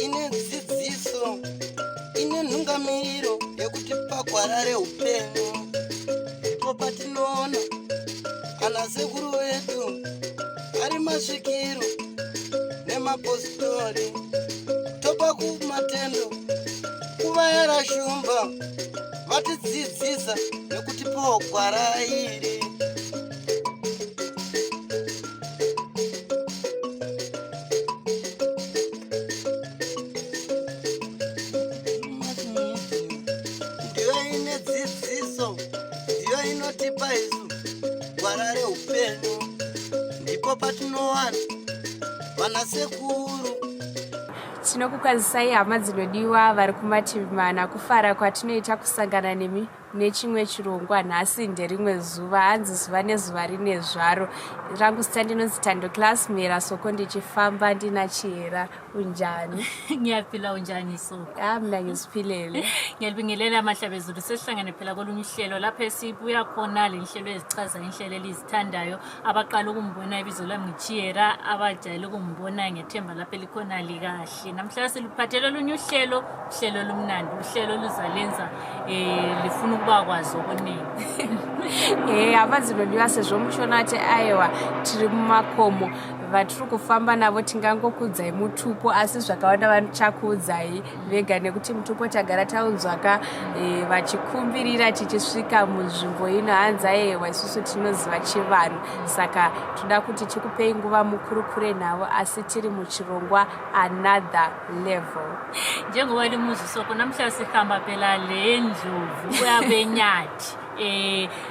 Ine dzidziso, ine nhungamiriro yekuti pagwara reupenyu ndipo patinoona ana sekuru vedu ari masvikiro nemapositori, topa kumatendo kuvayara shumba vatidzidzisa nekutipawo gwara iri. Ndiyo ine dzidziso, ndiyo inotipa isu gwara reupenyu, ndipo patinowana vanasekuru. Tinokukwazisai hama dzinodiwa vari kumativi mana. Kufara kwatinoita kusangana nemi nechimwe chirongwa nhasi nderimwe zuva. Hanzi zuva nezuva rine zvaro. Rangu zita ndinonzi Tando Class Mhera Soko, ndichifamba ndina Chihera. Unjani? Ngiyaphila, unjani Soko? Ah, mina ngiziphilele. Ngiyalibingelela amahlabezulu, sesihlangene phela kolunye uhlelo lapho esibuya khona le nhlelo ezichaza inhlelo elizithandayo. Abaqala ukumbona, ibizo lami ngiChiyera, abajayele ukumbona ngethemba lapho elikhona likahle. Namhlanje siluphathele olunye uhlelo, uhlelo olumnandi, uhlelo oluzalenza lifuna ukuba kwazi okuningi. Hama dzinodiwa, sezvo muchiona kuti aiwa tiri mumakomo, vatiri kufamba navo tingangokudzai mutupo, asi zvakawanda vachakuudzai vega, nekuti mutupo tagara taunzwaka vachikumbirira tichisvika munzvimbo ino. Hanzi aiwa isusu tinoziva chivanhu, saka toda kuti tikupei nguva mukurukure navo, asi tiri muchirongwa Another Level. Njengoba limuzwisoko, namhla sihamba phela le ndlovu yabenyathi.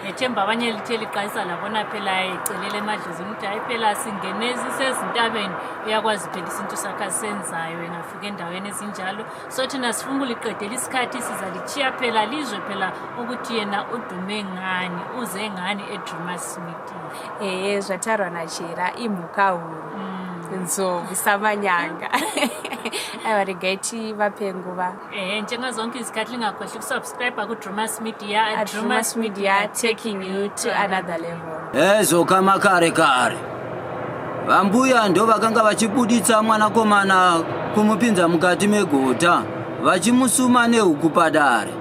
Ngethemba abanye lithe liqalisa labona phela ecelela emadlozini ukuthi hayi phela singene sisezintabeni, uyakwazi phela isintu sakhe asenzayo engafika endaweni ezinjalo. So thina sifuna ukuliqedela isikhathi, sizalichiya phela lizwe phela ukuthi yena udume ngani, uze ngani eDreamers Media. Ehe, zvatarwa naChera, imhuka huru nzou samanyanga. Aiwa, regai tivape nguva. Njengazonke izikhathi, lingakhohlwa ukusubscribe ku-Dreamers Media. Dreamers Media, taking you to another level. Ezoka makare kare, vambuya ndo vakanga vachibuditsa mwanakomana kumupinza mukati megota, vachimusuma nehuku padare.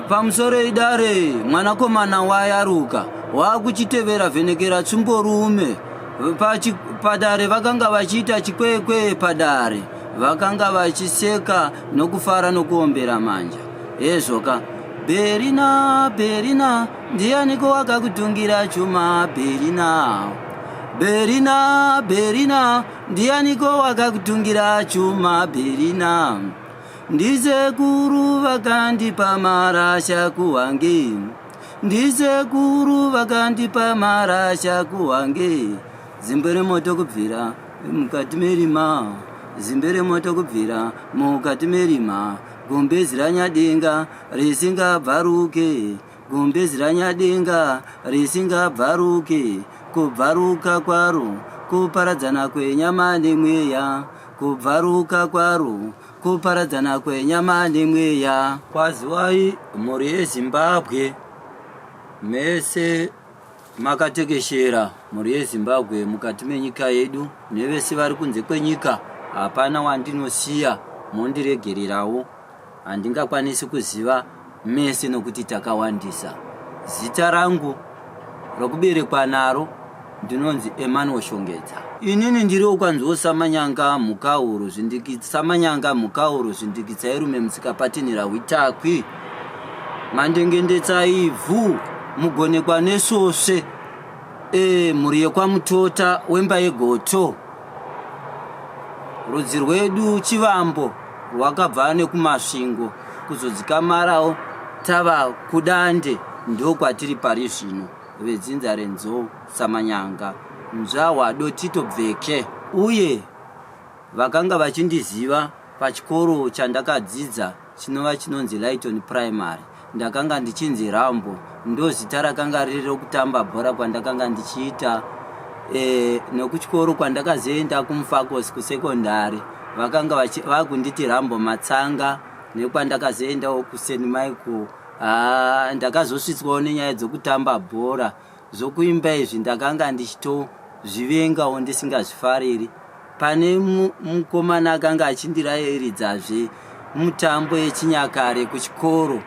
Pamusoro idare, mwanakomana wayaruka waakuchitevera vhenekera tsvimborume. Padare vakanga vachiita chikwekwe, padare vakanga vachiseka nokufara nokuombera manja. Ezvoka, Berina, Berina, ndianiko wakakutungira chuma? Berina, Berina, Berina, ndianiko wakakutungira chuma? Berina, ndisekuru vakandipa marasha kuwange, ndisekuru vakandipa marasha kuwange. Zimbe remoto kubvira mukati merima, zimbe remoto kubvira mukati merima, gumbezi ranyadenga risingabvaruke, gumbezi ranyadenga risingabvaruke. Kubvaruka kwaro kuparadzana kwenyama nemweya, kubvaruka kwaro kuparadzana kwenyama nemweya. Kwaziwai mhuri yeZimbabwe mese makatekeshera, mhuri yeZimbabwe mukati menyika yedu nevese vari kunze kwenyika, hapana wandinosiya, mondiregererawo, handingakwanisi kuziva mese nokuti takawandisa. Zita rangu rokuberekwa naro ndinonzi Emmanuel Shongedza. Inini ndiri wokwanziwo Samanyanga Mhukauru Samanyanga Mhukauru Zvindikitsairume Mutsikapatinhira Hwitakwi Mandengendetsa ivhu mugonekwa nesvosve, mhuri yekwaMutota wemba yegoto. Rudzi rwedu chivambo rwakabva nekuMasvingo kuzodzikamarawo tava kuDande, ndokwatiri pari zvino, vedzinza renzou Samanyanga Nzvahwa Dotito Bveke. Uye vakanga vachindiziva pachikoro chandakadzidza chinova chinonzi Lighton Primary, ndakanga ndichinzi Rambo, ndozita rakanga riri rokutamba bhora kwandakanga ndichiita. Nokuchikoro kwandakazoenda kuMufakose kusekondari vakanga vakunditi Rambo Matsanga, nekwandakazoendawo kuSt Michael, ndakazosvitswawo nenyaya dzokutamba bhora. Zvokuimba izvi ndakanga ndichitozvivengawo ndisingazvifariri. Pane mukomana akanga achindirayiridzazve mutambo yechinyakare kuchikoro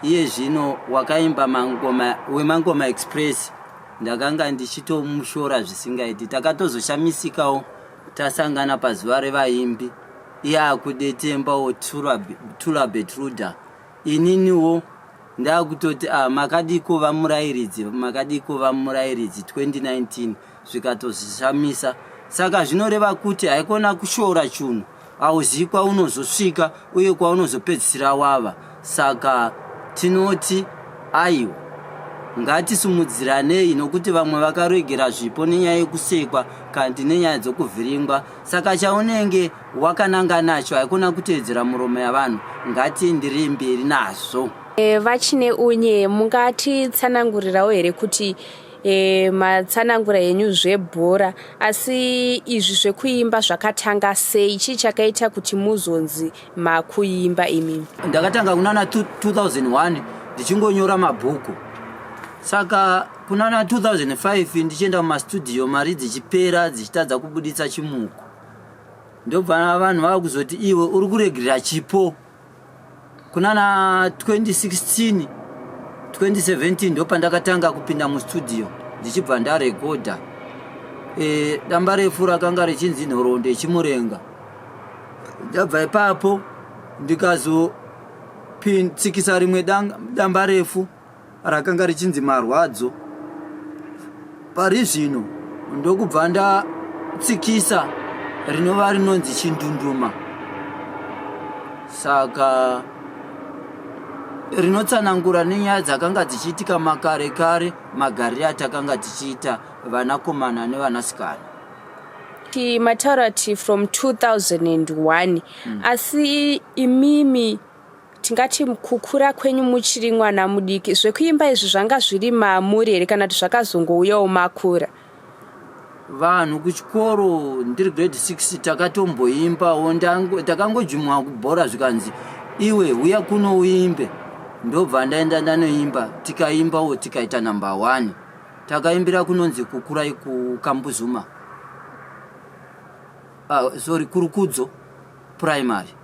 iye zvino wakaimba mangoma wemangoma express ndakanga ndichitomushora zvisingaiti. Takatozoshamisikawo tasangana pazuva revaimbi iye akudetembawo Tula Betruda ininiwo Ndakutoti ah, makadii kuva murairidzi, makadii kuva murairidzi 2019 zvikatozvishamisa. Saka zvinoreva kuti haikona kushora chunhu, hauzivi kwaunozosvika uye kwaunozopedzisira wava. Saka tinoti aiwa ngatisumudziranei nokuti vamwe vakaregera zvipo nenyaya yekusekwa kanti nenyaya dzokuvhiringwa. Saka chaunenge wakananga nacho haikona kuteedzera muromo yavanhu ngatienderei mberi nazvo. E, vachine unye mungatitsanangurirawo here kuti e, matsanangura henyu zvebhora asi izvi zvekuimba zvakatanga sei chii chakaita kuti muzonzi makuimba imimi? Ndakatanga kunana 2001 ndichingonyora mabhuku saka kunana 2005 ndichienda mumastudio mari dzichipera dzichitadza kubuditsa chimuko ndobva vanhu vava kuzoti iwe uri kuregerera chipo kunana 2016 2017 ndopandakatanga kupinda mustudio ndichibva ndarekodha e, damba refu rakanga richinzi nhoroondo yechimurenga ndabva ipapo ndikazotsikisa rimwe damba refu rakanga richinzi marwadzo pari zvino ndokubva ndatsikisa rinova rinonzi chindunduma saka rinotsanangura nenyaya dzakanga dzichiitika makare kare magarire atakanga tichiita vanakomana nevanasikana mataura ti from 2001 mm. asi imimi Tingati kukura kwenyu muchiri mwana mudiki, zvekuimba izvi zvanga zviri mamuri here kana kuti zvakazongouyawo makura? Vanhu kuchikoro ndiri grade 6 takatomboimbawo, takangojumwa kubhora zvikanzi iwe huya kuno uimbe, ndobva ndaenda ndanoimba, tikaimbawo tikaita number one. Takaimbira kunonzi kukurai kuKambuzuma, ah, sorry Kurukudzo Primary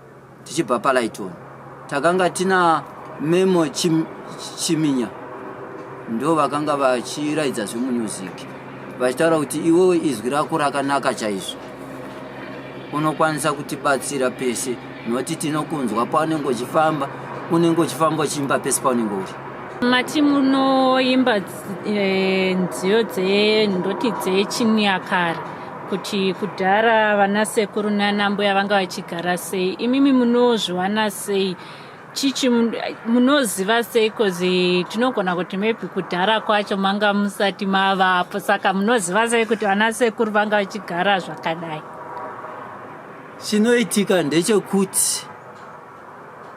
tichibva paLighton. Takanga tina Memo Chim, Chiminya ndo vakanga vachiraidza zvemunyuziki vachitaura kuti iwewe izwi rako rakanaka chaizvo unokwanisa kutibatsira pese noti tinokunzwa paunenge uchifamba unenge uchifamba uchiimba pese paunenge uri mati munoimba eh, nziyo ndoti dzechinyakare kuti kudhara vana sekuru nana mbuya vanga vachigara sei imimi munozviwana sei chichi munoziva sei bcause tinogona kuti maybe kudhara kwacho manga musati mavapo saka munoziva sei kuti vana sekuru vanga vachigara zvakadai chinoitika ndechekuti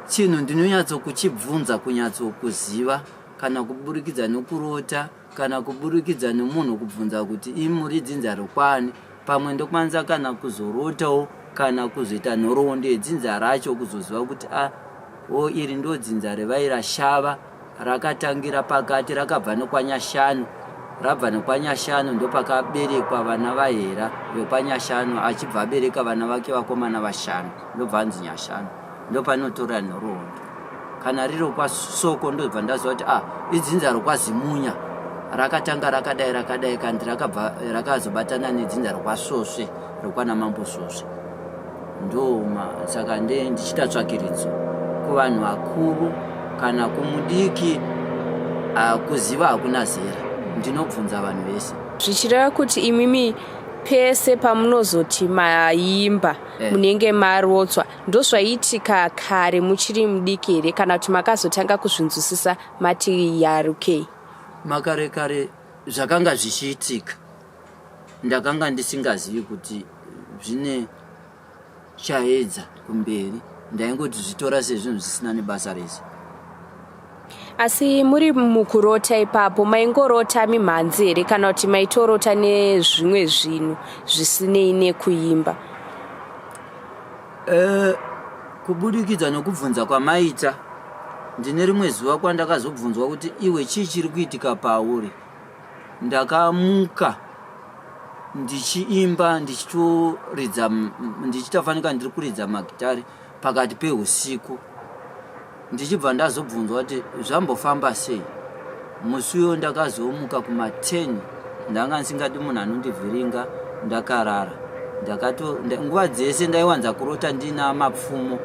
chinhu ndinonyatsokuchibvunza kunyatsokuziva kana kuburikidza nokurota kana kuburikidza nemunhu kubvunza kuti imi muri dzinza rokwani pamwe ndokwanisa kana kuzorotawo kana kuzoita nhoroondo yedzinza racho kuzoziva kuti a o iri ndo dzinza revaira shava rakatangira pakati rakabva nekwanyashanu rabva nekwanyashanu ndopakaberekwa vana vahera vekwanyashanu achibva abereka vana vake vakomana vashanu ndobva anzi nyashanu ndopanotora nhoroondo kana riri kwasoko ndobva ndaziva kuti ah idzinza rokwazimunya rakatanga rakadai rakadai kandi rakabva rakazobatana nedzinza rokwasvosve rokwana mambo svosve ndoma saka nde ndichiita tsvakiridzo kuvanhu vakuru kana kumudiki ah, kuziva hakuna zera ndinobvunza vanhu vese zvichireva kuti imimi pese pamunozoti maimba eh. munenge marotswa Ndozvaiitika kare muchiri mudiki here kana kuti makazotanga kuzvinzwisisa mati yarukei? Makare kare zvakanga zvichiitika ndakanga ndisingazivi kuti zvine chaedza kumberi ndaingoti zvitora sezvinhu zvisina nebasa rese. Asi muri mukurota ipapo maingorota mimhanzi here kana kuti maitorota nezvimwe zvinhu zvisinei nekuimba? Eh, kubudikidza nokubvunza kwamaita ndine rimwe zuva kwandakazobvunzwa kuti iwe chii chiri kuitika pauri Ndakamuka ndichiimba ndichitoridza ndichitafanika ndiri kuridza magitare pakati peusiku ndichibva ndazobvunzwa kuti zvambofamba sei. Musi uyo ndakazomuka kuma 10 ndanga ndisingadi munhu anondivhiringa ndakarara. Ndakato nguva dzese ndaiwanza kurota ndina Mapfumo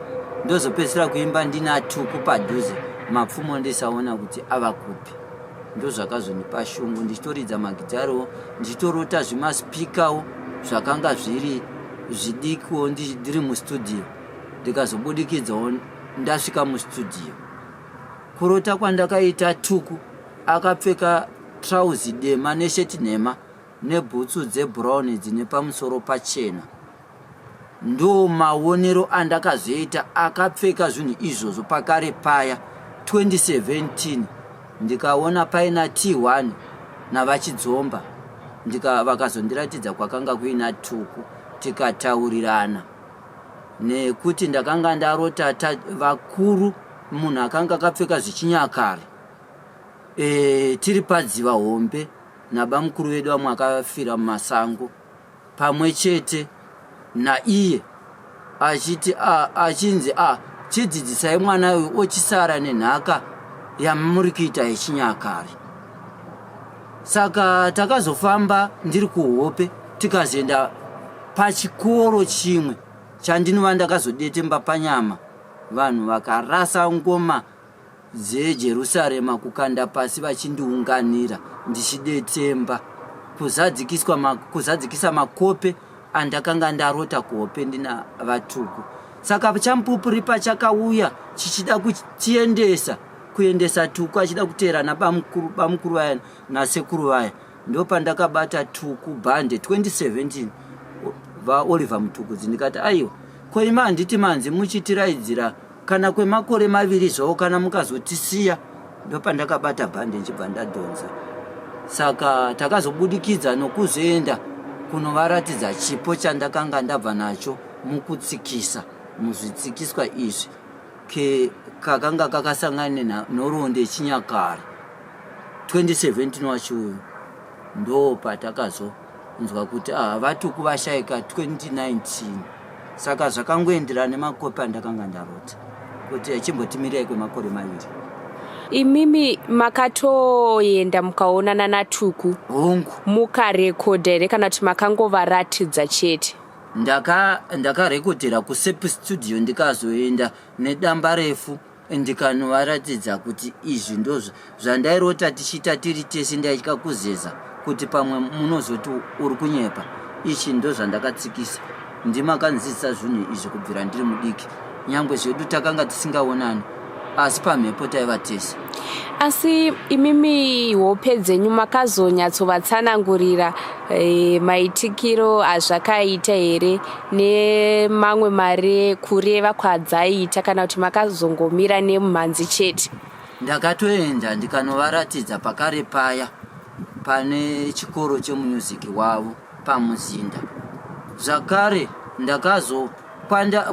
ndozopedzisira kuimba ndina Tuku padhuze Mapfumo ndisaona kuti ava kupi. Ndozvakazondipa shungu ndichitoridza magitariwo ndichitorota zvimaspikawo zvakanga zviri zvidikiwo ndiri mustudio ndikazobudikidzawo ndasvika mustudio. Kurota kwandakaita Tuku akapfeka trauzi dema nesheti nhema nebhutsu dzebrown dzine pamusoro pachena. Ndo maonero andakazoita akapfeka zvinhu izvozvo pakare paya 2017 ndikaona paina T1 naVaChidzomba ndika vakazondiratidza kwakanga kuina Tuku tikataurirana nekuti ndakanga ndarota vakuru munhu akanga akapfeka zvechinyakare e, tiri padziva hombe nabamukuru vedu vamwe akafira mumasango pamwe chete naiye achiti achinzi a chidzidzisai mwana uyu ochisara nenhaka yamuri kuita yechinyakare. Saka takazofamba ndiri kuhope tikazoenda pachikoro chimwe chandinova ndakazodetemba panyama vanhu vakarasa ngoma dzeJerusarema kukanda pasi vachindiunganira ndichidetemba kuzadzikiswa kuzadzikisa makope andakanga ndarota kuhope ndina vaTuku. Saka chamupupuri pachakauya chichida kutiendesa kuendesa Tuku achida kuteera nabamukuru bamukuru vaya nasekuru vaya ndopandakabata Tuku bhande 2017 vaOliver Mutukudzi ndikati aiwa ko imi handiti manzi muchitiraidzira kana kwemakore maviri zvawo kana mukazotisiya ndopandakabata bhande ndichibva ndadhonza saka takazobudikidza nokuzoenda kunovaratidza chipo chandakanga ndabva nacho mukutsikisa muzvitsikiswa izvi ke kakanga kakasangana nenhoroondo yechinyakare 2017 wacho uyu ndo patakazonzwa kuti ah, vatuku vashaika 2019 saka zvakangoenderana nemakopi andakanga ndarota kuti achimbotimirai kwemakore maviri. Imimi makatoenda mukaonana naTuku? Hongu. Mukarekodha here kana kuti makangovaratidza chete? Ndakarekodhera ndaka kuSep Studio ndikazoenda nedamba refu ndikanovaratidza kuti izvi ndozvo zvandairota tichiita tiri tese ndaitya kuzeza kuti pamwe munozoti uri kunyepa ichi ndozvandakatsikisa ndimakandidzidzisa zvinhu izvi kubvira ndiri mudiki nyangwe zvedu takanga tisingaonani asi pamhepo taiva tese. Asi imimi hope dzenyu makazonyatsovatsanangurira e, maitikiro azvakaita here nemamwe mare kureva kwadzaiita kana kuti makazongomira nemumhanzi chete? Ndakatoenda ndikanovaratidza pakare paya pane chikoro chemunyuziki wavo pamuzinda. Zvakare ndakazo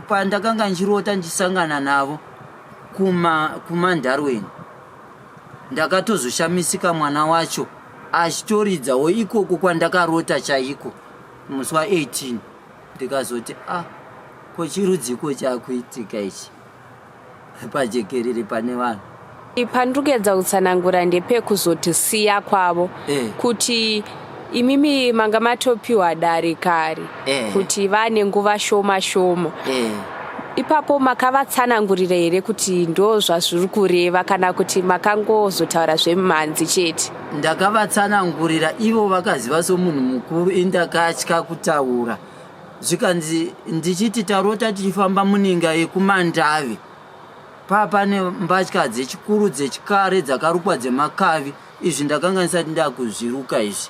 pandakanga ndichirota ndichisangana navo kumandarweni ndakatozoshamisika mwana wacho achitoridzawo ikoko kwandakarota chaiko musi wa 18 ndikazoti ah ko chirudziko chakuitika ichi pajekerere pane vanhu. Pandiri kuedza kutsanangura ndepekuzoti siya kwavo eh. Kuti imimi manga matopiwa dare kare eh. Kuti vane nguva shoma shoma eh. Ipapo makavatsanangurira here kuti ndo zvazviri kureva kana kuti makangozotaura zvemumhanzi chete? Ndakavatsanangurira ivo vakaziva somunhu mukuru indakatya kutaura zvikanzi ndichiti tarota tichifamba muninga yekumandavi papane mbatya dzechikuru dzechikare dzakarukwa dzemakavi izvi ndakanga ndisati ndakuzviruka izvi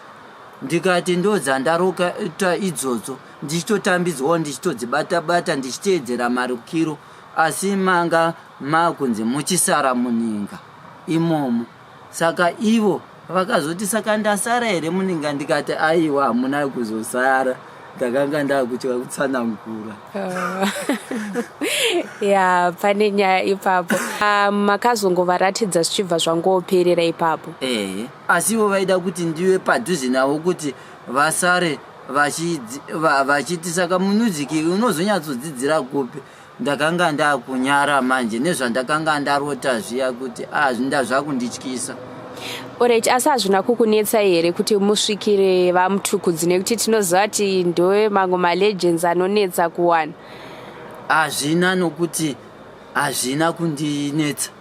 ndikati ndodzandarota idzodzo ndichitotambidzwawo ndichitodzibata bata ndichiteedzera marukiro asi manga makunzi muchisara muninga imomo Saka ivo vakazoti saka ndasara here muninga ndikati aiwa hamuna kuzosara. Ndakanga ndakutya kutsanangura. Ya, pane nyaya ipapo. Ah, makazongovaratidza zvichibva zvangoperera ipapo? Ehe, asi ivo vaida kuti ndive padhuze navo kuti vasare vachiti saka music unozonyatsodzidzira kupi? Ndakanga ndakunyara manje nezvandakanga ndarota zviya kuti ah, zvinda zvakundityisa. Alright, asi hazvina kukunetsai here kuti musvikire vaMutukudzi, nekuti tinoziva kuti ndoe mamwe malegends anonetsa kuwana? Hazvina, nokuti hazvina kundinetsa.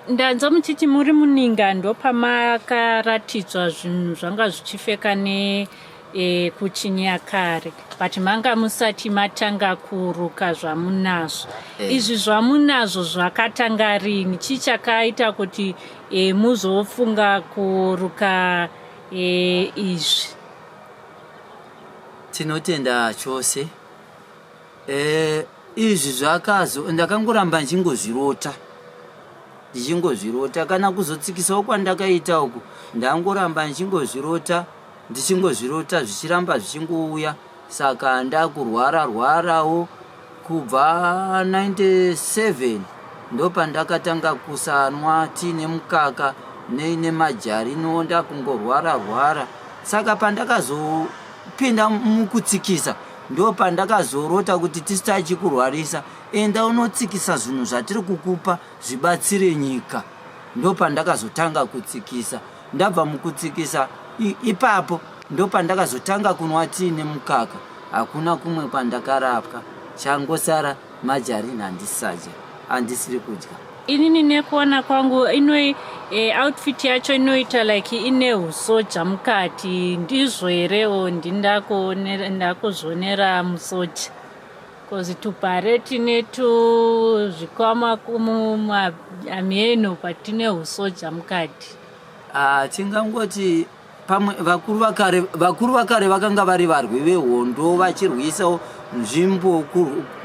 Ndanzwa muchiti muri muninga ndopamakaratidzwa zvinhu zvanga zvichifeka ne kuchinyakare, but manga musati matanga kuruka zvamunazvo. Izvi zvamunazvo zvakatanga rini? Chii chakaita kuti muzofunga kuruka izvi? Tinotenda chose. Izvi zvakazo ndakangoramba ndichingozvirota, ndichingozvirota, kana kuzotsikisawo kwandakaita uku, ndangoramba ndichingozvirota, ndichingozvirota, zvichiramba zvichingouya. Saka ndakurwara rwarawo kubva 97, ndopandakatanga kusanwa tii nemukaka nemajarino, ndakungorwara rwara. Saka pandakazopinda mukutsikisa, ndo pandakazorota kuti tisi tachikurwarisa, enda unotsikisa zvinhu zvatiri kukupa zvibatsire nyika. Ndo pandakazotanga kutsikisa. Ndabva mukutsikisa ipapo, ndo pandakazotanga kunwa tii nemukaka. Hakuna kumwe kwandakarapwa, changosara majarini, handisadya, handisiri kudya. Inini nekuona kwangu inoi outfit yacho inoita like ine usoja mukati, ndizvo herewo? Ndakuzvionera musoja, cause tubhareti netuzvikwama ameno, but tine usoja mukati. Ah, tingangoti pamwe vakuru vakare vakanga vari varwi vehondo, vachirwisawo nzvimbo,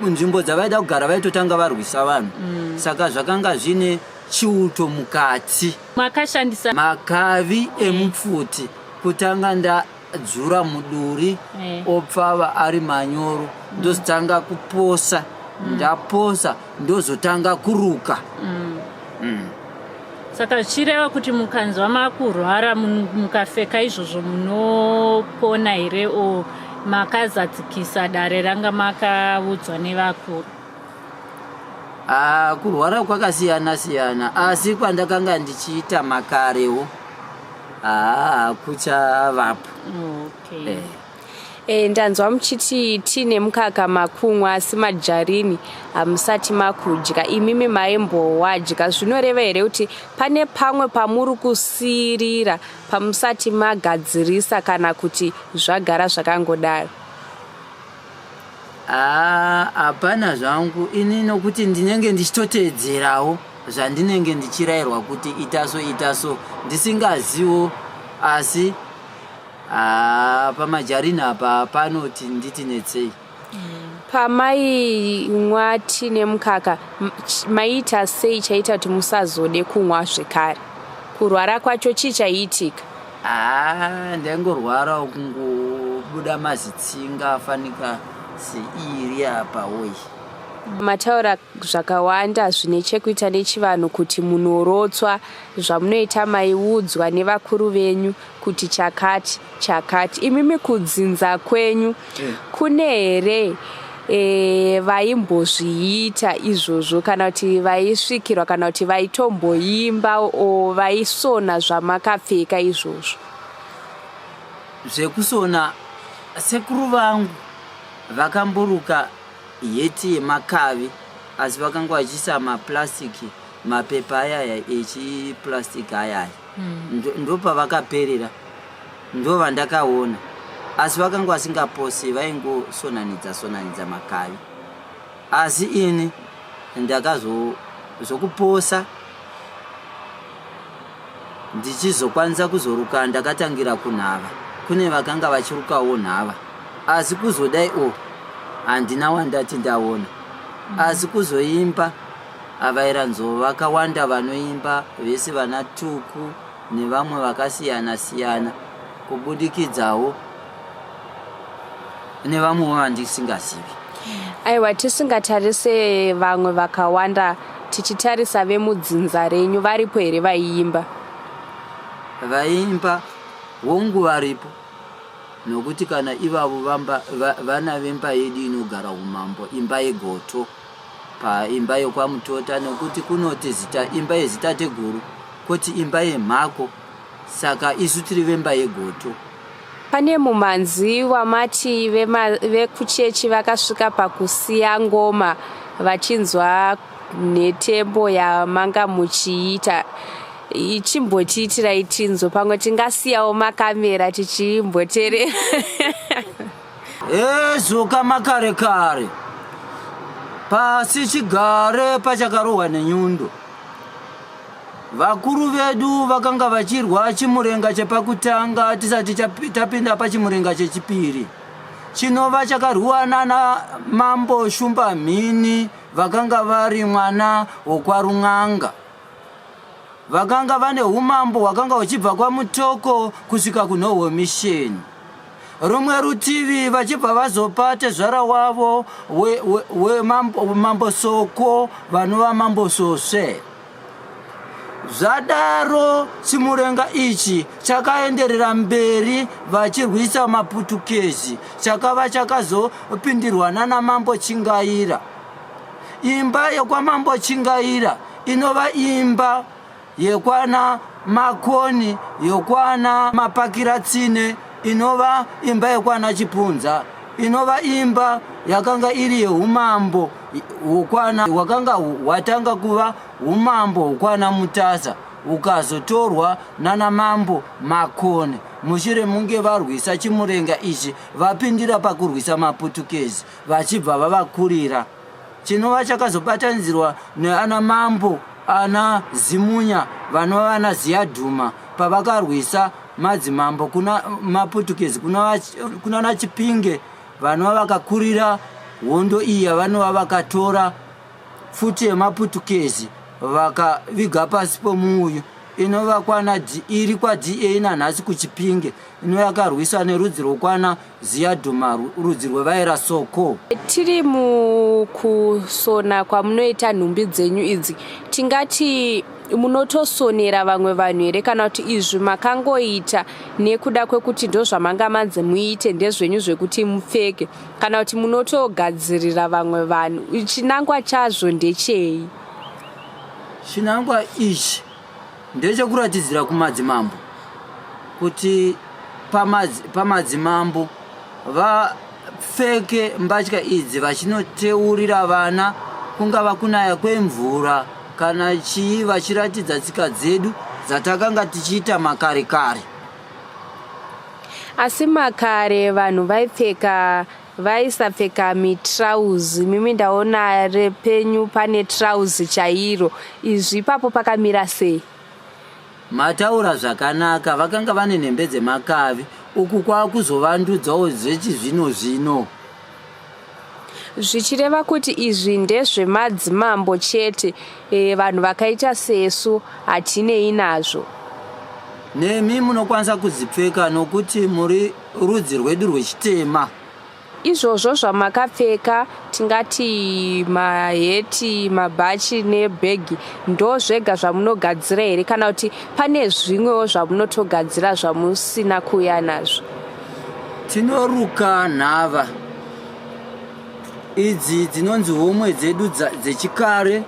nzvimbo dzavaida kugara vaitotanga varwisa vanhu. Saka zvakanga zvine chiuto mukati. Makashandisa makavi emupfuti kutanga ndadzura muduri, opfava ari manyoro, ndozotanga kuposa. Ndaposa, ndozotanga kuruka. Saka zvichireva kuti mukanzwa makurwara, mukapfeka izvozvo munopona here, o makazadzikisa dare ranga makaudzwa nevakuru? Ah, kurwara kwakasiyana siyana, asi kwandakanga ndichiita makarewo haa kuchavapo. Okay. Ndanzwa muchiti tine mukaka makumwa, asi majarini hamusati makudya. Imimi maimbowadya, zvinoreva here kuti pane pamwe pamuri kusiyirira pamusati magadzirisa, kana kuti zvagara zvakangodaro? Haa, hapana zvangu ini, nokuti ndinenge ndichitoteedzerawo zvandinenge ndichirayirwa kuti itaso itaso, ndisingaziwo. Asi haa, pamajarini apa panoti nditi netsei. Pamaimwa tii nemukaka, maiita sei chaita kuti musazode kumwa zvekare? Kurwara kwacho chii chaiitika? Haa, ndaingorwarawo, kungobuda mazitsinga afanika seiri apa woi. Mataura zvakawanda zvine chekuita nechivanhu, kuti munorotswa zvamunoita, maiudzwa nevakuru venyu kuti chakati chakati. Imimi kudzinza kwenyu kune here vaimbozviita izvozvo, kana kuti vaisvikirwa, kana kuti vaitomboimba, o vaisona zvamakapfeka izvozvo? Zvekusona, sekuru vangu vakamboruka heti yemakavi, asi vakanga vachiisa maplastic, mapepa ayaya echiplastic ayaya. Ndopavakaperera, ndo vandakaona, asi vakanga vasingaposi, vaingosonanidza sonanidza makavi. Asi ini ndakazo zvokuposa ndichizokwanisa kuzoruka, ndakatangira kunhava, kune vakanga vachirukawo nhava. Asi kuzodai o handina wandati ndaona. Asi kuzoimba, avairanzou vakawanda vanoimba vese, vana Tuku nevamwe vakasiyana siyana, kubudikidzawo. Nevamwewo vandisingazivi. Aiwa, tisingatarise vamwe vakawanda, tichitarisa vemudzinza renyu, varipo here vaiimba? Vaiimba, hongu varipo, nokuti kana ivavo vamba, va, vana vemba yedu inogara umambo, imba yegoto, paimba yokwaMutota, nokuti kunoti zita imba yezitateguru, koti imba yemhako, saka isu tiri vemba yegoto. Pane mumhanzi wamati vekuchechi vakasvika pakusiya ngoma vachinzwa nhetembo yamanga muchiita. Ichimbotiitirai tinzwe, pamwe tingasiyawo makamera tichimboterera. Ezoka makare kare pasi chigare pachakarohwa nenyundo. Vakuru vedu vakanga vachirwa chimurenga chepakutanga tisati tapinda pachimurenga chechipiri, chinova chakarwiwa nana Mambo Shumba Mhini vakanga vari mwana wokwaRun'anga. Vakanga vane umambo hwakanga huchibva kwaMutoko kusvika kuNhohwe Mission. Rumwe rutivi vachibva vazopa tezvara wavo wemambo we, we Soko vanova Mambo Svosve. Zvadaro chimurenga ichi chakaenderera mberi vachirwisa maPutukezi chakava chakazopindirwa nana Mambo Chingaira. Imba yekwaMambo Chingaira inova imba yekwana Makoni, yokwana Mapakiratsine inova imba yekwana Chipunza inova imba yakanga iri yeumambo hwokwana hwakanga hwatanga kuva umambo hwokwana Mutasa ukazotorwa nana Mambo Makoni mushure munge varwisa chimurenga ichi vapindira pakurwisa maPutukezi vachibva vavakurira. Chinova chakazobatanidzirwa neana mambo ana Zimunya vanova vana Ziyadhuma pavakarwisa madzimambo kuna maPutukezi kunana Chipinge vanova vakakurira hondo iyi yavanova vakatora pfuti yemaPutukezi vakaviga pasi pomuuyu inova kwana iri kwaDA nanhasi kuChipinge ino yakarwiswa nerudzi rwokwana Ziyadhuma rudzi rwevaera Soko. Tiri mukusona kwamunoita nhumbi dzenyu idzi, tingati munotosonera vamwe vanhu here kana kuti izvi makangoita nekuda kwekuti ndozvamanga manzi muite, ndezvenyu zvekuti mupfeke, kana kuti munotogadzirira vamwe vanhu? Chinangwa chazvo ndechei? Chinangwa ichi ndechekuratidzira kumadzimambo kuti pamadzimambo vapfeke mbatya idzi vachinoteurira vana, kungava kunaya kwemvura kana chii, vachiratidza tsika dzedu dzatakanga tichiita makare kare. Asi makare vanhu vaipfeka Vaisapfeka mitrauzi mimi ndaona repenyu pane trauzi chairo izvi ipapo pakamira sei? Mataura zvakanaka vakanga vane nhembe dzemakavi uku kwakuzovandudzawo zvechizvino zvino. Zvichireva kuti izvi ndezvemadzimambo chete e, vanhu vakaita sesu hatinei nazvo. Nemi munokwanisa kudzipfeka nokuti muri rudzi rwedu rwechitema. Izvozvo zvamakapfeka tingati maheti, mabhachi nebhegi ndozvega zvamunogadzira here kana kuti pane zvimwewo zvamunotogadzira zvamusina kuuya nazvo? Tinoruka nhava idzi dzinonzi homwe dzedu dzechikare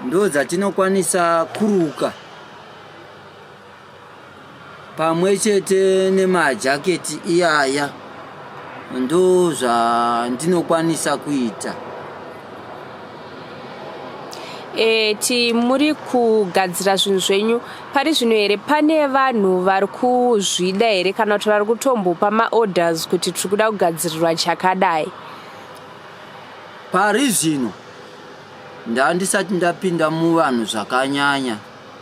ndo dzatinokwanisa kuruka. Pamwe chete nemajaketi iyaya ndozvandinokwanisa kuita. E, ti muri kugadzira zvinhu zvenyu pari zvino here pane vanhu vari kuzvida here kana kuti vari kutombopa maorders kuti tiri kuda kugadzirirwa chakadai? Pari zvino ndandisati ndapinda muvanhu zvakanyanya.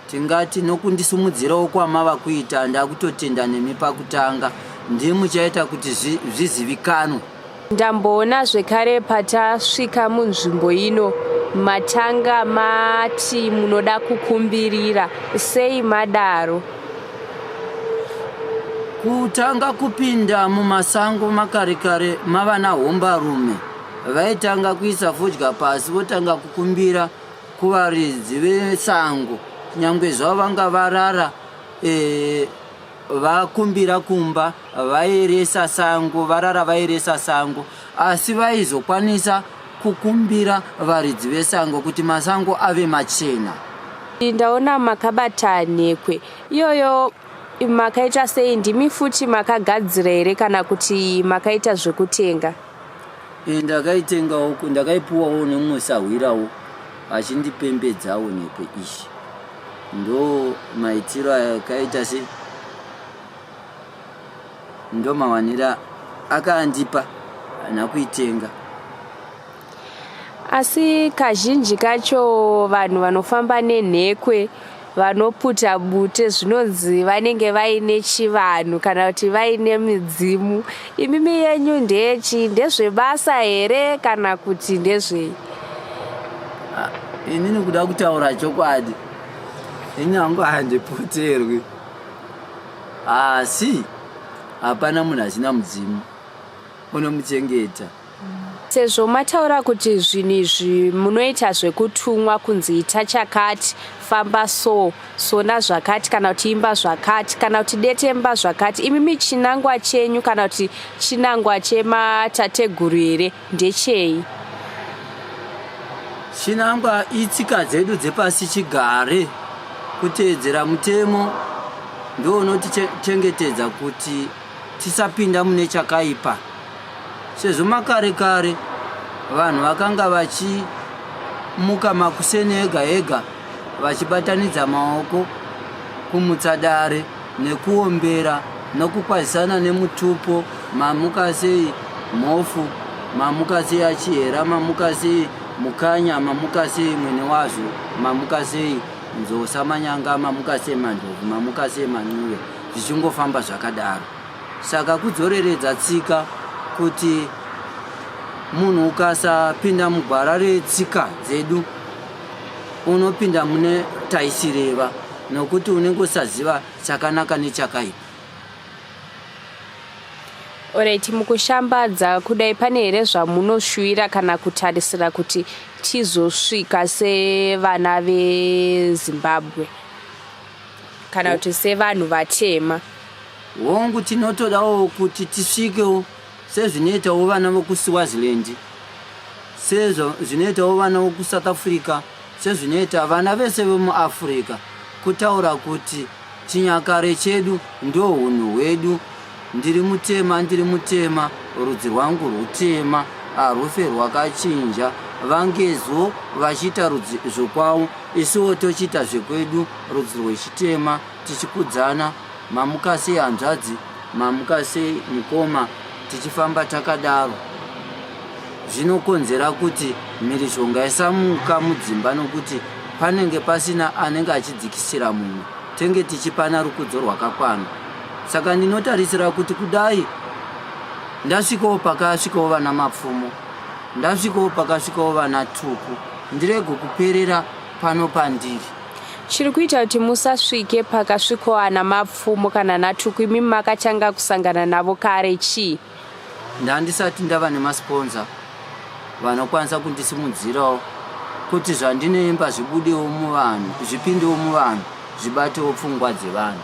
Tingati nokundisimudzirawo kwamava kuita ndakutotenda nemi pakutanga ndimi muchaita kuti zvizivikanwe. Ndamboona zvekare patasvika munzvimbo ino matanga mati munoda kukumbirira sei madaro? Kutanga kupinda mumasango makare kare mavana hombarume vaitanga kuisa fodya pasi votanga kukumbira kuvaridzi vesango nyangwe zvavo vanga varara e, vakumbira kumba vairesa sango varara vairesa sango asi vaizokwanisa kukumbira varidzi vesango kuti masango ave machena. Ndaona makabata nhekwe iyoyo makaita sei ndimi futi makagadzira here kana kuti makaita zvekutenga? E, ndakaitengawo ndakaipuwawo nemumwe sahwirawo achindipembedzawo nhekwe iyi ndo maitiro akaita se ndomawanira akaandipa haana kuitenga. Asi kazhinji kacho vanhu vanofamba nenhekwe vanoputa bute zvinonzi vanenge vaine chivanhu kana kuti vaine midzimu. Imimi yenyu ndeyechi ndezvebasa here kana kuti ndezvei? Ah, inini kuda kutaura chokwadi ini hangu handiputerwi asi hapana munhu asina mudzimu unomuchengeta. Sezvo mataura kuti zvinhu izvi munoita zvekutumwa kunzi ita chakati, famba so, sona zvakati kana kuti imba zvakati kana kuti detemba zvakati, imimi chinangwa chenyu kana kuti chinangwa chematateguru here ndechei? Chinangwa itsika dzedu dzepasi chigare, kuteedzera mutemo ndiwo unotichengetedza kuti tisapinda mune chakaipa. Sezvo makare kare vanhu vakanga vachimuka makuseni ega ega vachibatanidza maoko kumutsa dare nekuombera nokukwazisana nemutupo mamuka sei mhofu mamuka sei achihera mamuka sei mukanya mamuka sei mwene wazvo mamuka sei nzosa manyanga mamuka sei mandlovu mamuka sei mancuve zvichingofamba zvakadaro saka kudzoreredza tsika kuti munhu ukasapinda mugwara retsika dzedu unopinda mune taisireva nokuti unenge usaziva chakanaka nechakaipa. Alright, mukushambadza kudai pane here zvamunoshuwira kana kutarisira kuti tizosvika sevana veZimbabwe kana kuti sevanhu vatema? Hongu, tinotodawo kuti tisvikewo sezvinoitawo vana vokuSwaziland, sezvinoitawo vana vokuSouth Africa, sezvinoita vana vese vemuAfrica, kutaura kuti chinyakare chedu ndohunhu hwedu. Ndiri mutema, ndiri mutema, rudzi rwangu rwutema, harufe rwakachinja. Vangezo vachiita rudzi zvokwavo, isuwo tochiita zvekwedu, rudzi rwechitema, tichikudzana. Mamuka sei hanzvadzi, mamuka sei mukoma, tichifamba takadaro. Zvinokonzera kuti mhirizhonga isamuka mudzimba nokuti panenge pasina anenge achidzikisira mumwe, tenge tichipana rukudzo rwakakwana. Saka ndinotarisira kuti kudai ndasvikawo pakasvikawo vana Mapfumo, ndasvikawo pakasvikawo vana Tuku, ndirege kuperera pano pandiri. Chiri kuita kuti musasvike pakasvikawo ana Mapfumo kana ana Tuku imi makatanga kusangana navo kare chii? Ndandisati ndava nemasponsa vanokwanisa kundisimudzirawo kuti zvandinoimba zvibudewo muvanhu, zvipindewo muvanhu, zvibatewo pfungwa dzevanhu.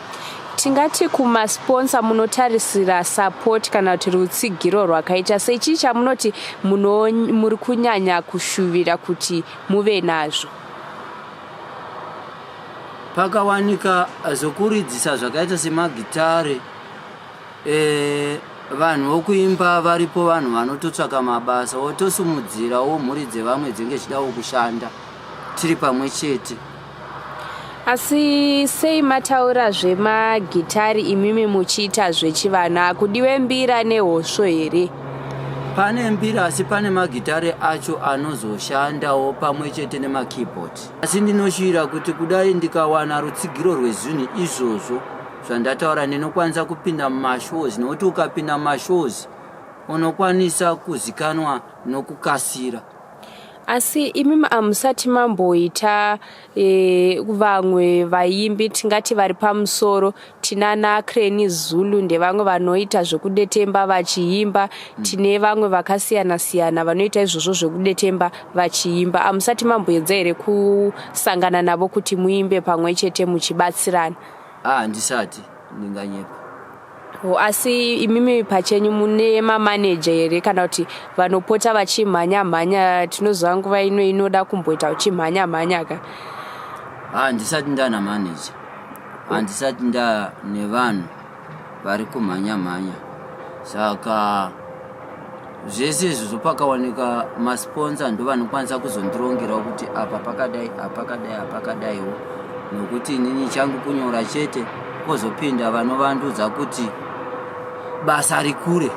Tingati kumasponsa munotarisira support kana kuti rutsigiro rwakaita sei? Chii chamunoti muri kunyanya kushuvira kuti muve nazvo? Pakawanika zvokuridzisa zvakaita semagitare e, vanhu vokuimba varipo, vanhu vanototsvaka mabasa wotosimudzirawo mhuri dzevamwe dzinge chidawo kushanda tiri pamwe chete. Asi sei mataura zvemagitari imimi muchiita zvechivanhu? Hakudiwe mbira nehosvo here? Pane mbira asi pane magitare acho anozoshandawo pamwe chete nemakeyboard. Asi ndinoshuvira kuti kudai ndikawana rutsigiro rwezvinhu izvozvo zvandataura ndinokwanisa kupinda mumashows nokuti ukapinda mumashows unokwanisa kuzikanwa nokukasira. Asi imimi amusati mamboita e, vamwe vaimbi tingati vari pamusoro tinana Crane Zulu ndevamwe vanoita zvekudetemba vachiimba. Tine vamwe vakasiyana siyana vanoita izvozvo zvekudetemba vachiimba. Amusati mamboedza here kusangana navo kuti muimbe pamwe chete muchibatsirana? Ah, handisati, ndinganyepa. O, asi imimi pachenyu mune mamaneja here kana kuti vanopota vachimhanya mhanya? Tinoziva nguva ino inoda kumboita uchimhanya mhanya ka. Handisati ndana maneja, handisati nda nevanhu vari kumhanya mhanya. Saka zvese izvozvo pakawanika masponsa ndo vanokwanisa kuzondirongerawo kuti apa pakadai, apakadai, apakadaiwo, nokuti inini changu kunyora chete, kwozopinda vanovandudza kuti basa rikure.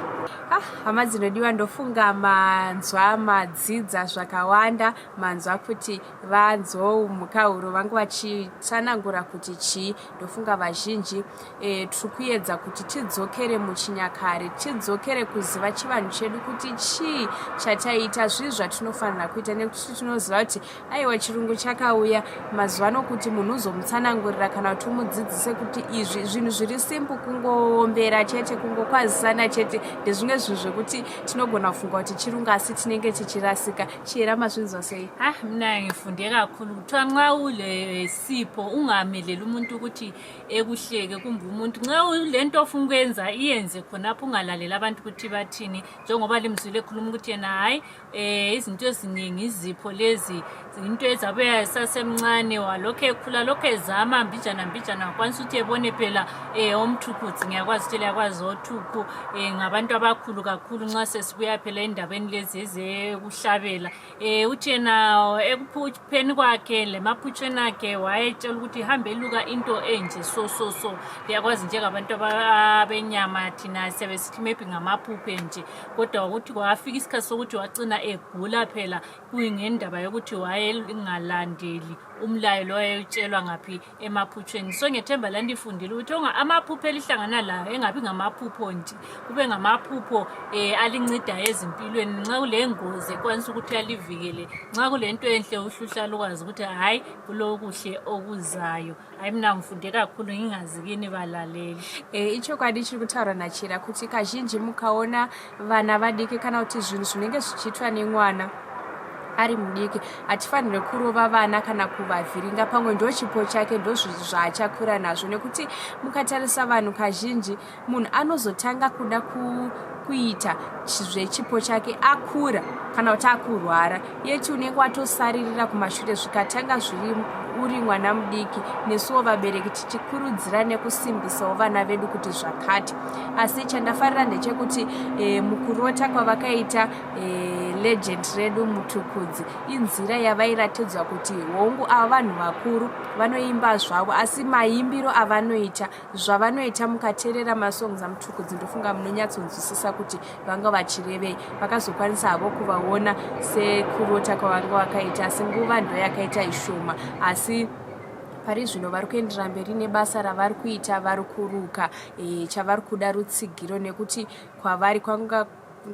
Ah, hama dzinodiwa, ndofunga manzwa, madzidza zvakawanda. Manzwa kuti vanzou mukahuro vangu vachitsanangura kuti chii. Ndofunga vazhinji tiri kuedza kuti tidzokere muchinyakare, tidzokere kuziva chivanhu chedu kuti chii chataita, zvii zvatinofanira kuita, nekuti tinoziva kuti aiwa, chirungu chakauya mazuva ano kuti munhu uzomutsanangurira kana kuti umudzidzise kuti izvi zvinhu zviri simple, kungoombera chete, kungokwazisana chete, ndezvimwe zvinhu zvekuti tinogona kufunga kuti chirungu, asi tinenge tichirasika. Chiyera, mazvinzwa sei? Ah, mina ngifunde kakhulu. Kuthiwa nxa ulesipho ungameleli umuntu ukuthi ekuhleke, kumbe umuntu nxa ulento ofuna ukwenza iyenze khonapho, ungalaleli abantu ukuthi bathini, njengoba limzwile ekhuluma ukuthi yena hhayi izinto eziningi, izipho lezi into ezabuya esasemncane, walokhu ekhula, lokhu ezama mbijana mbijana, wakwanisa ukuthi ebone phela omthukhutsi. Ngiyakwazi ukuthi liyakwazi othukhu, ngabantu abakhulu kakhulu nxa sesibuya phela endabeni lezi ezekuhlabela. Uthi yena ekuphupheni kwakhe lemaphutsheni akhe wayetshela ukuthi hambe eluka into enje, so so so. Liyakwazi njengabantu abenyama thina siyabe sithi maybe ngamaphuphe nje, kodwa ukuthi kwafika isikhathi sokuthi wagcina egula phela kuyingendaba yokuthi wayengalandeli umlayo lo wayetshelwa ngaphi emaphutshweni. So ngethemba landifundile ukuthi amaphupho elihlangana layo engabi ngamaphupho nje, kube ngamaphupho alincedayo ezimpilweni. Nxa kule ngozi ekwanisa ukuthi alivikele, nxa kulento enhle uhluhlala ukwazi ukuthi hhayi, kulokuhle okuzayo. Hayi, mina ngifunde kakhulu, ngingazi kini balaleli. Ichokwadi chiri kutaurwa nachira kuti kazhinji mukaona vana vadiki kana kuti zvinhu zvinenge zvichiitwa nemwana ari mudiki, hatifaniri kurova vana kana kuvavhiringa. Pamwe ndo chipo chake, ndo zvaachakura nazvo, nekuti mukatarisa vanhu kazhinji munhu anozotanga kuda kuita zvechipo chake akura kana kuti akurwara, yeti unenge watosaririra kumashure. Zvikatanga zviri uri mwana mudiki, nesuwo vabereki tichikurudzira nekusimbisawo vana vedu kuti zvakati. Asi chandafarira ndechekuti mukurota kwavakaita legend redu Mutukudzi, inzira yavairatidzwa kuti hongu, ava vanhu vakuru vanoimba zvavo, asi maimbiro avanoita, zvavanoita, mukateerera masongs aMutukudzi ndofunga munonyatsonzwisisa kuti vanga vachirevei. Vakazokwanisa havo kuvaona sekurota kwavanga vakaita, asi nguva ndo yakaita ishoma. Asi pari zvino vari kuenderera mberi nebasa ravari kuita, vari kuruka. Chavari kuda rutsigiro, nekuti kwavari kwanga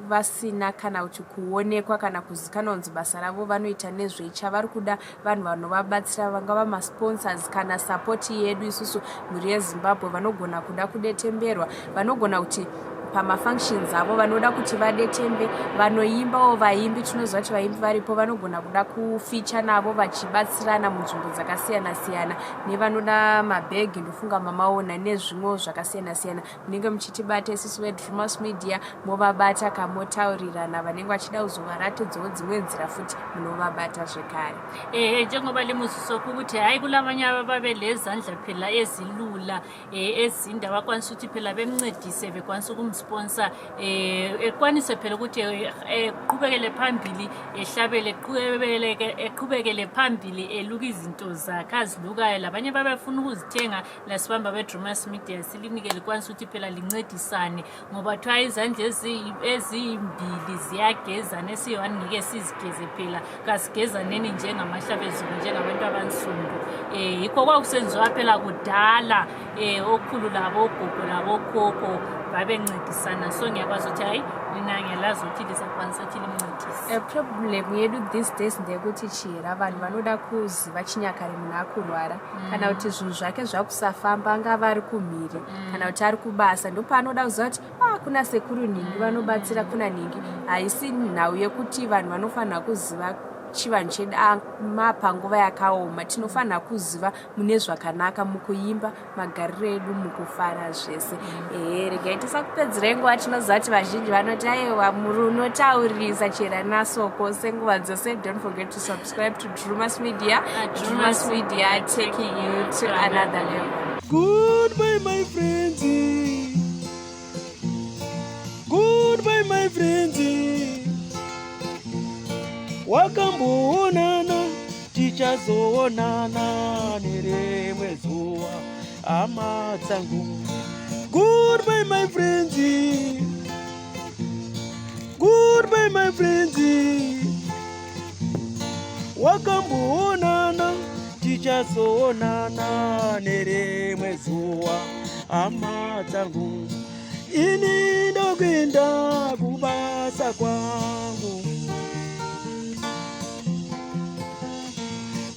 vasina kana kuti kuonekwa kana kuzikanwa kunzi basa ravo vanoita nezvei. Chavari kuda vanhu vanovabatsira, vangava masponsors kana support yedu isusu mhuri yeZimbabwe, vanogona kuda kudetemberwa, vanogona kuti pamafunctions avo vanoda kuti vadetembe, vanoimbawo vaimbi, tinoziva kuti vaimbi varipo, vanogona kuda kufeature navo vachibatsirana munzvimbo dzakasiyana siyana, nevanoda mabhegi, ndofunga mamaona, nezvimwewo zvakasiyana siyana. Munenge muchitibata isusu veDrumas Media, movabata kamotaurirana. Vanenge vachida kuzovaratidzawo dzimwe nzira futi, munovabata zvekare. Ehe, njengoba limuzwisokho ukuthi hhayi, kulabanye ababe lezandla phela ezilula, ezinde, abakwanisa ukuthi phela bemncedise, bekwanisa ukumsponsa, ekwanise phela ukuthi eqhubekele phambili ehlabele, eqhubekele phambili eluka izinto zakhe azilukayo. Labanye babefuna ukuzithenga, lasibamba beDrumas Media silinike, likwanisa ukuthi phela lincedisane, ngoba kuthiwa izandla ezimbili ziyagezana, esiyi-one ngeke sizigeze phela. Kasigezaneni njengamahlabezulu, njengabantu abansundu. Yikho kwakusenziwa phela kudala, okhulu labogogo labokhokho. Babencedisana, so ngiyakwazi ukuthi hayi, lina ngiyalazi ukuthi lizakwanisa ukuthi limncedise. Problem yedu these days ndeyekuti chihera vanhu vanoda kuziva chinyakare munhu akurwara kana kuti zvinhu zvake zvakusafamba, angava ari kumhiri kana kuti ari kubasa, ndopaanoda kuziva kuti ah, kuna sekuru nhingi vanobatsira, kuna nhingi. Haisi nhau yekuti vanhu vanofanira kuziva chivanhu chedu panguva yakaoma. Tinofanira kuziva mune zvakanaka, mukuimba, magariro edu, mukufara, zvese. Ehe, regai tisakupedzerei nguva. Tinoziva kuti vazhinji vanoti aiwa, muri unotaurisa chera nasoko senguva dzose. Don't forget to subscribe to Drumas Media. Drumas Media, taking you to another level. Goodbye, my friends. Goodbye, my friends. Wakamboonana, tichazoonana nerimwe zuva, hama dzangu. Goodbye, my friends. Goodbye, my friends. Wakamboonana, tichazoonana nerimwe zuva, hama dzangu. Ini ndokuenda kubasa kwangu.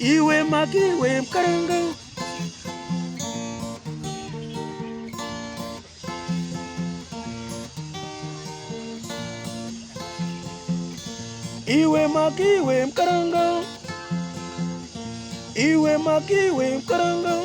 Iwe makiwe mukaranga. Iwe makiwe mukaranga. Iwe makiwe mukaranga.